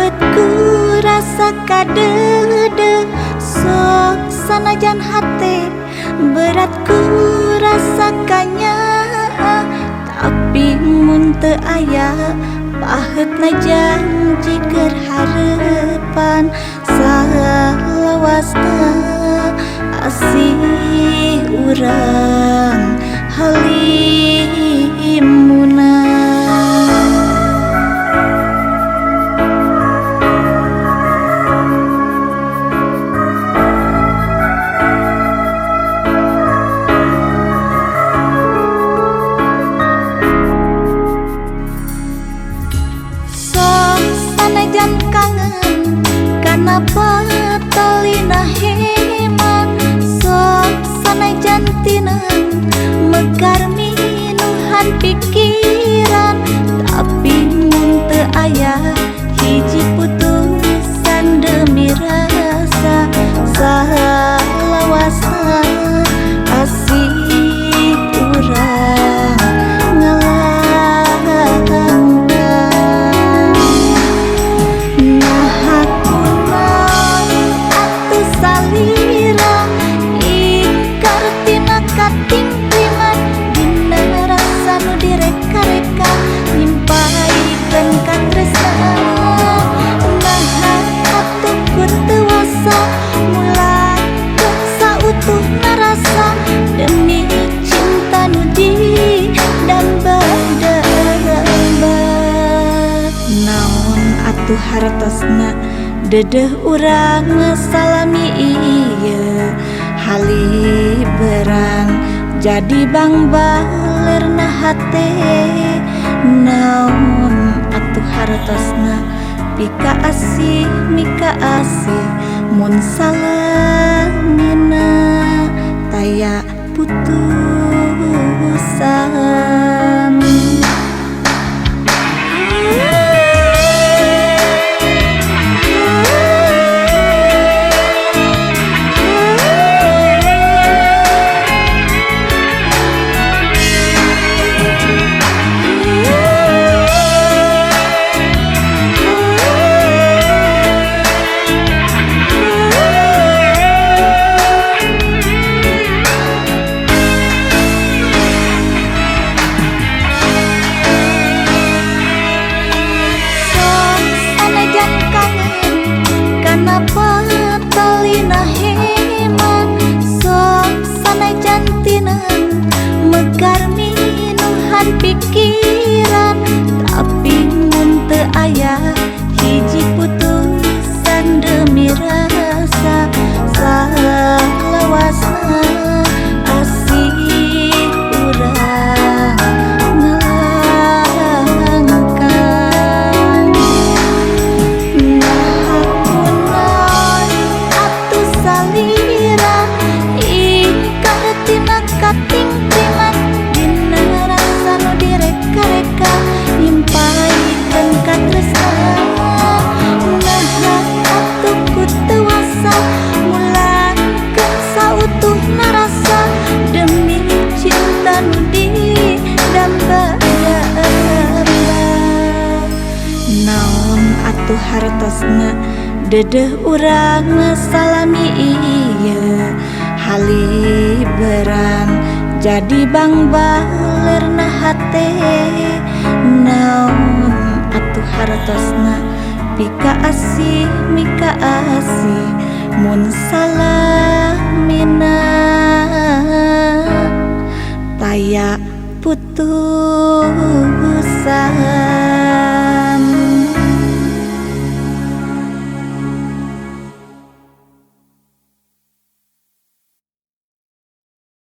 Bet ku rasa kadede sok sanajan hate berat ku rasakanya tapi mun teu aya paheutna janji keur harepan salawasna asih urang halimuna. Sok sanajan kangen kana patalina heman sok sanajan tineun mekar minuhan pikiran tapi mun teu aya hiji putusan demi rasa salawasna asih urang ngalangkang. Naha kunaon atuh salira ingkar tina katingkliman dina rasa nu direka-reka nyimpaikeun katresna. Naha atuh ku teu wasa mulangkeun sautuhna rasa demi cinta nu didamba-damba. Naon atuh hartosna dedeh urang salami ieu haliberang jadi bangbalerna hate. Naon atuh hartosna pika asih mika asih mun salamina taya putusan. Sok sanajan kangen kana patalina heman sok sanajan tineun mekar minuhan pikiran tapi mun teu aya hiji putusan demi rasa salawasna asih urang ngalangkang. Naha kunaon atuh salira ingkar tina katingkliman dina rasa nu direka-reka nyimpaikeun katresna. Naha atuh ku teu wasa mulangkeun sautuhna rasa demi cinta nu didamba-damba. Naon atuh hartosna dedeh urang salami ieu haliberang jadi bangbalerna hate. Naon atuh hartosna pika asih mika asih mun salamina taya putusan.